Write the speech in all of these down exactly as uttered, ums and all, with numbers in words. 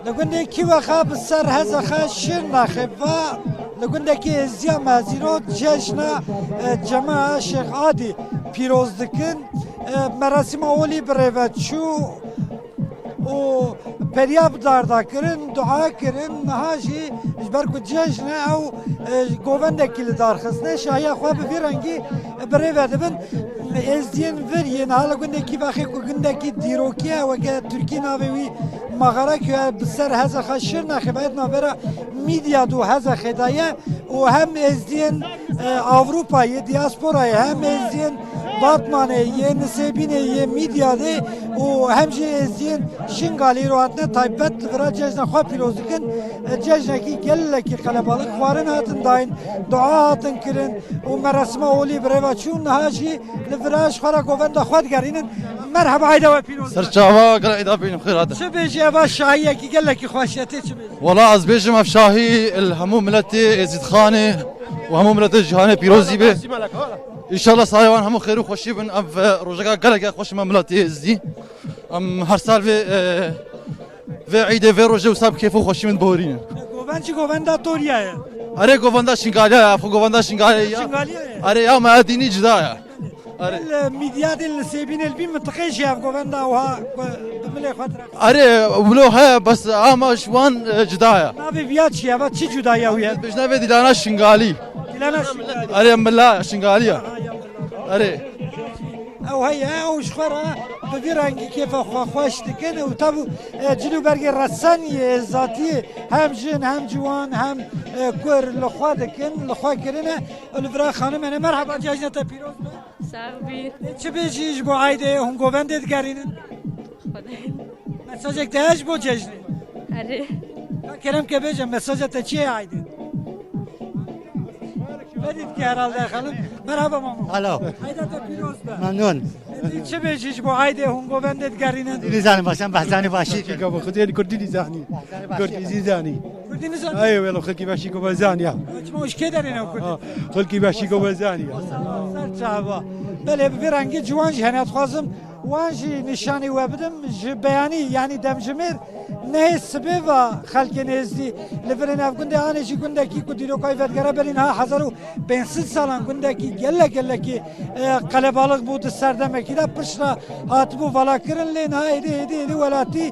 Li gundê Kîwexa bi ser Hezexa Şirnexê ve li gundekî Êzdiya Mezîro cejna, e, Cema Şêx Adî pîroz dikin. E, merasîma olî bi rê ve çû û periya bi dar da kirin, dua kirin. Niha jî ji ber ku cejn e, ew, e, govendekî li dar xistine. Şahiya xwe bi vî rengî bi rê ve dibin. Êzdiyên vir yên niha li gundê Kîvexê ku gundekî dîrokî ye, weke tirkî navê wî Maxarakyo ye, bi ser Hezexa Şirnexê ve navbera Midyad û Hezexê de ye û hem êzdiyên, e, Avrupayê, diasporayê, hem êzdiyên Batmanê, yê Nisêbînê, yê Midyadê û hem jî êzdiyên Şingalê îro hatine taybet li vira cejna xwe pîroz dikin. E, cejnekî gelekî qelebalix, xwarin hatin dayîn, dua hatin kirin û merasima olî bi rê ve çûn. Niha jî li vira ji xwe re govenda xwe digerînin. Merheba, eyda we pîroz be. Serçava, gel eyda bînin, xêr hatin. Çi bêjî, eva şahiyekî gelekî xweş e, tê çi bêjî? Wela ez bêjim ev şahî li hemû miletê Êzîdxanê û hemû miletê cîhanê pîrozî be. Înşallah sayê wan hemû xêr û xweşî bin. Ev, e, rojeka gelek e xweş me miletê Êzidî. Em her sal vê, e, vê îdê, vê rojê wisa bi kêf û xweşî min borînin. Govend jî govenda Toriya ye. Erê, govenda Şingaliya ye, ev govenda Şingaliya ye. Şingaliya ye. Erê, ya me edînî cida ye. Erê. Li Midyadê, li Sêbînê, li vî mintiqê jî ev govenda wiha bi milê xwe direxin. Erê, wilo heye, bes ama ji wan, e, cida ye. Navê viya çi ye? Eva çi cudaya wî ye? Bêjne vê Dîlana Şingalî. Dîlana Şingalî. Erê, mila Şingalî ye. Aha, ya mila. Erê. Ew heye, ew ji xwe re bi vî rengî kêfa xwe xweş dikin û tabû, e, cil û bergê reseniyê êzatiyê hem jin, hem ciwan, hem, e, kur li xwe dikin, li xwe kirine. Û li vira xanim hene. Merheba, cejna te pîroz be. Sax bî. Çi bêjî ji bo eydê, hûn govendê digerînin? Xwedê. Mesajek te heye ji bo cejnê? Erê. Ya kerem ke bêje, mesaja te çi ye eydê? Fedî dike herhalde xanim. Merhaba mamo. Alo. Eyda te pîroz be. Memnun. Êdî çi bêjî ji bo eydê, hûn govendê digerînin? Dî nizanim, baş em behzanî başî. Kurdî nizanî. Kurdî nizanî. Kurdî nizanî? Ay, welo xelkî başî govend zanî ya. Çima û ji kê derê ne kurdî? Ha, xelkî başî govend zanî ya. Ser çava. Belê, bi vî rengî ciwan jî hene, dixwazim wan jî nîşanî we bidim. Ji beyanî, yanî demjimêr nehê sibê ve xelkên êzdî li virên ev gundê anê jî gundekî ku dîrokayî vedigere berî niha hezar û pênc sed salan gundekî gelek gelekî, e, qelebalix bû di serdemekî de piştre hatibû valakirin lê niha êdî êdî êdî welatî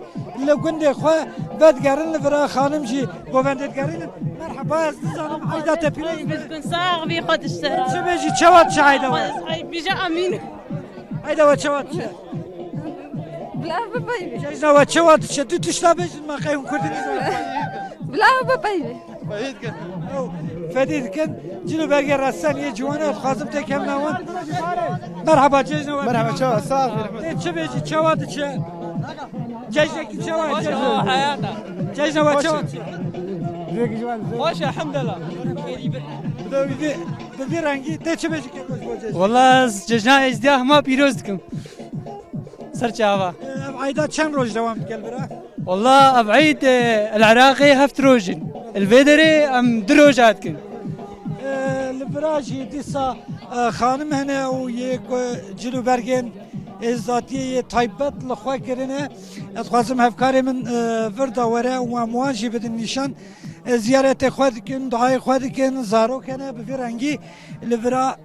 li gundê xwe vedigerin, li vira xanim jî govendê digerînin. Merheba, ez nizanim, eyda te pîroz be. Sax bî, xwe dişte. Çi bêjî, çawa diçe eyda we? Ay, bîje amîn. Eyda we çawa diçe? Bila bipeyvî. Cejna we çawa diçe? Du tişta bêjin, ma qey hûn kurdî nizanin. Bila bipeyvî. Ew fedî dikin. Cil û bergê reseniyê ciwan e, dixwazim têkevina wan. Merheba, cejna we. Merheba, çawa, sax bî. Tê çi bêjî, çawa diçe? Cejnekî çawa ye? Cejna we çawa diçe? Xweş, elhamdulillah. Bi vî, bi vî rengî tê çi bêjî keko ji bo cejnê? Wela ez cejna Êzdiya hema pîroz dikim. Ser çava. Ev eyda çend roj dewam dike li vir e? Wela ev eyd, e, li Iraqê heft roj in. Li vê derê em du roja dikin. E, li vira jî dîsa, e, xanim hene û yê ku cil û bergên êzatiyê yê taybet li xwe kirine. Ez dixwazim hevkarê min, e, vir de were û em wan jî bidin nîşan. E, ziyaretê xwe dikin, duayê xwe dikin, zarok hene, bi vî rengî li vira,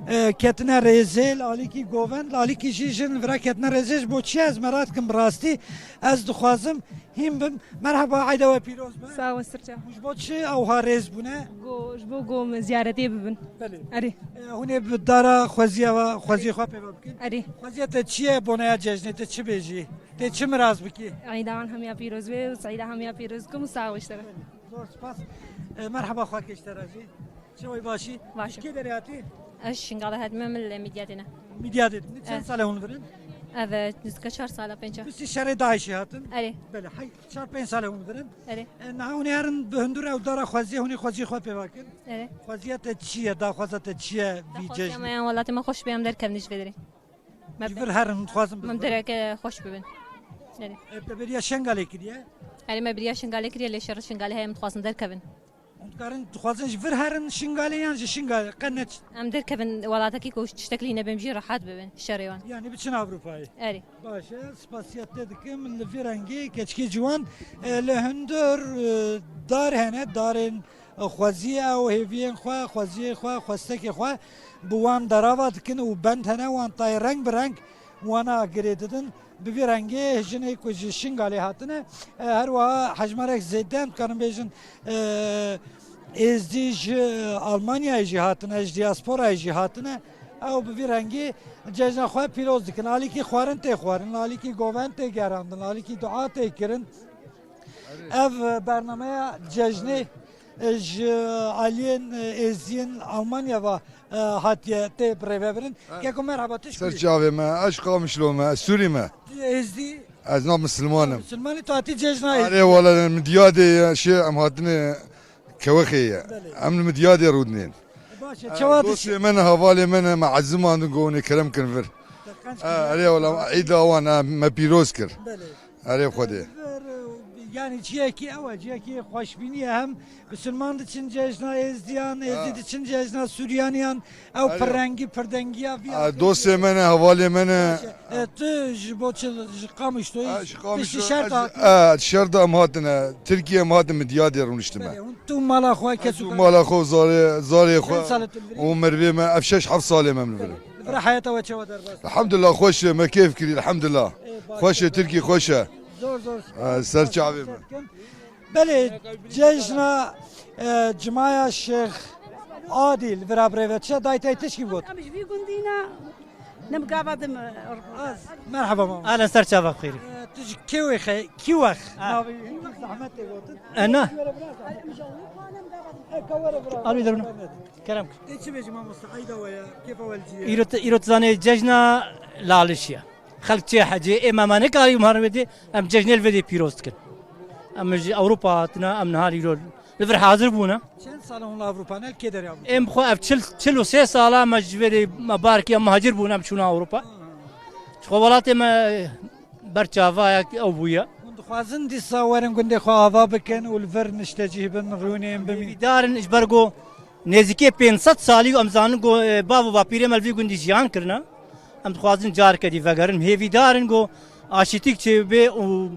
e, ketine rêzê, li alîkî govend, li alîkî jî jin li vira ketine rêzê. Ji bo çi ez merak dikim bi rastî? Ez dixwazim hîn bim. Merheba, eyda we pîroz be. Sax we sirça. Ji bo çi ewha rêz bûne? Go, ji bo go min ziyaretê bibin. Belê. Erê. E, hûn ê bi dara xweziya ve, xweziyê xwe pê ve bikin? Erê. Xweziya te çi ye, boneya cejnê te çi bêjî? Tê çi miraz bikî? Eyda wan hemiya pîroz be û Seîda hemiya pîroz bikim û sax we ji te re. Zor spas. E, merheba, xwe kêşte re jî. Çawa yî, başî? Baş. Ji kê derê hatî? Ez Şingalê hatime, min li Midyadê ne. Midyadê. Çend sal e hûn li vir in? Ev, e, nizika çar sal e, pênc e. Piştî şerê DAIŞê hatin? Erê. Belê, hey, çar pênc sal e hûn li vir in? Erê. E, niha hûn ê herin bi hundir ew dara xweziyê, hûn ê xweziyê xwe pê ve kin? Erê. Xweziya te çi ye, daxwaza te çi ye vî cejnê? Daxwaza me ya welatê me xweş be, em derkevin ji vê derê. Ji vir herin, dixwazim bi vir. Em dereke xweş bibin. Erê. E, te beriya Şengalê kiriye? Erê, me beriya Şingalê kiriye, lê şerê Şingalê heye, em dixwazin derkevin. Dikarin dixwazin ji vir herin Şingalê yan ji Şingalê qe neçin? Em derkevin welatekî ku tiştek lê nebin jî rehat bibin şerê wan. Yanî biçin Ewropayê. Erê. Baş e, spasiya te dikim li vî rengê keçikê ciwan e, li hundir e, dar hene, darên xweziyê ew hêviyên xwe, xweziyê xwe, xwestekê xwe bi wan derava dikin û bend hene, wan tayê reng bi reng wana girê didin. Bi vî rengê jinê ku ji Şingalê hatine, e, her wiha hejmarek zêde em dikarin bêjin, e, Êzdî ji Almanyayê jî hatine, ji diasporayê jî hatine. Ew bi vî rengî cejna xwe pîroz dikin. Alîkî xwarin tê xwarin, alîkî govend tê gerandin, alîkî dua tê kirin. Ev bernameya cejnê e, ji aliyên e, êzdiyên Almanya ve e, hatiye tê birêvebirin. Keko merhaba, tu ji Ser kurî? Çavê me, ez ji Qamişlo me, ez Sûrî me. Tu êzdî? Ez na Misilman im. Misilmanî, tu hatî cejna êzdî? Arê wala min diyadê ye, şê em hatine Kewexê ye. Belê. Em li Midyadê rûdinên. Baş e, çawa dişî? Dostê me ne, hevalê me ne, me ezimandin ku hûnê kerem kin vir. Te qenc kiriye? Erê wala, îda wan e, me pîroz kir. Belê. Erê Xwedê. Vir, e, yanî ciyekî ew e, ciyekî xweşbînî ye, hem Misilman diçin cejna Êzdiyan, Êzdî diçin cejna Suryaniyan, ew pirrengî, pirdengiya vî. Dostê me ne, hevalê me ne. E, tu ji bo çi, ji Qamişloyî? Ha, ji Qamişlo, tiştî şer de hatî? E, şer de em hatine. Tirkiye em hatin Midyadê rûniştime. Belê, hûn tu mala xwe, kes û mala xwe, zarê, zarê xwe û mervê me, ev şeş heft salê me em li vir in. Li vir heyata we çawa derbas? Elhamdulillah, xweş e, me kêf kirî, elhamdulillah. Xweş e, Tirkî xweş e. Zor zor. E, ser çavê me. Belê, cejna e, cimaya Şêx Adîl vira birêve çi daytey tişkî got. Em ji vî gundî ne, nem gava dim. Merhaba mama. Ahlen, ser çava xêrî. E, tu ji kê wê xe, kî wex? Ha. Navê wî zehmet tê gotin. E, na. Alî derûn. Kerem kir. Tê çi bêjî mamosta, eyda we ye, kêfa we li cî ye? Îro, îro tu zanê cejna Lalişiya. Xelk çê hecê, ê me, me nekarî mar vedê, em cejnê li vedê pîroz dikin. Em ji Ewropa hatine, em niha îro li vir hazir bûne. Çend sal e hûn li Ewropa ne, li kê derê Ewropa? Em xwe ev çil, çil û sê sala me ji verê me barkî em muhacir bûne, em çûne Ewropa. Ji xwe welatê me ber çavayek ew bûye. Hûn dixwazin dîsa werin gundê xwe ava bikin û li vir niştecîh bin, rûnên bimîn? Hêvîdar in, ji ber ku nêzîkê pênc sed salî em zanin ku, e, bav û bapîrê me li vî gundî jiyan kirine. Em dixwazin careke dî vegerin. Hêvîdar in ku aşîtîk çêbibe û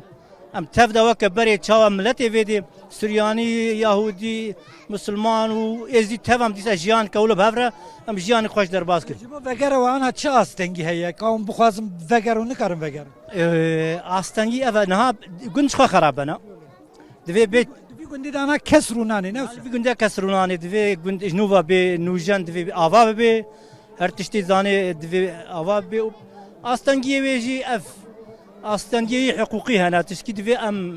em tev de weke berê çawa miletê vê dê, Suryanî, Yahûdî, Misilman û Êzdî tev em dîsa jiyan kewlo bi hev re, em jiyanê xweş derbas kirin. Ji bo vegera we ana çi astengî heye? Ka hûn bixwazin vegerin, nikarin vegerin? Ee, astengî ev e, niha gund ji xwe xerab bena. Divê bê Di vî gundî de ana kes rûnanê, ne wisa? Di vî gundî de kes rûnanê, divê gund ji nû ve bê nûjen, divê ava bibe. Her tiştê zanê divê ava bibe. Û astengiyê wê jî ev astengiyê hiqûqî hene. Tişkî divê em,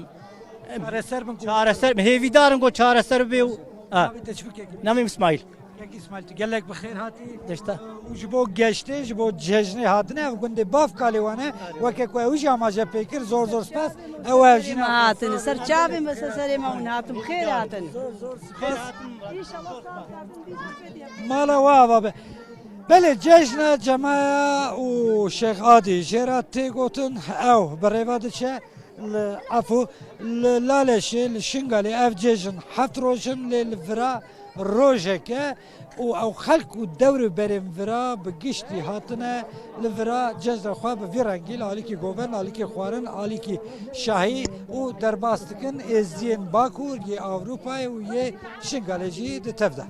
em Çareser bin ku çareser, hêvîdar in ku çareser bibe û, ha. Navê te çi bû kekî? Navê min Îsmaîl. Kek Îsmaîl, tu gelek bi xêr hatî. Deşta. Û ji bo geştê, ji bo cejnê hatine, ev gundê bav kalê wan e. Weke ku ew jî amaje pê kir, zor zor spas. Ew ev jî me hatine. Ser çavê me, ser serê me hûn hatin. Bi xêr hatin. Zor zor spas. Mala we ava be. Belê, cejna Cemaya û Şêx Adî jê re tê gotin, ew bi rêve diçe. Li, efû, li Laleşê, li Şingalê ev cejn heft roj in, lê li vira rojek e û ew xelk û dewr û berên vira bi giştî hatine li vira cejna xwe bi vî rengî li alîkî govend, alîkî xwarin, alîkî şahî û derbas dikin. Êzdiyên Bakur, yê Ewropayê û yê Şingalê jî di tev de.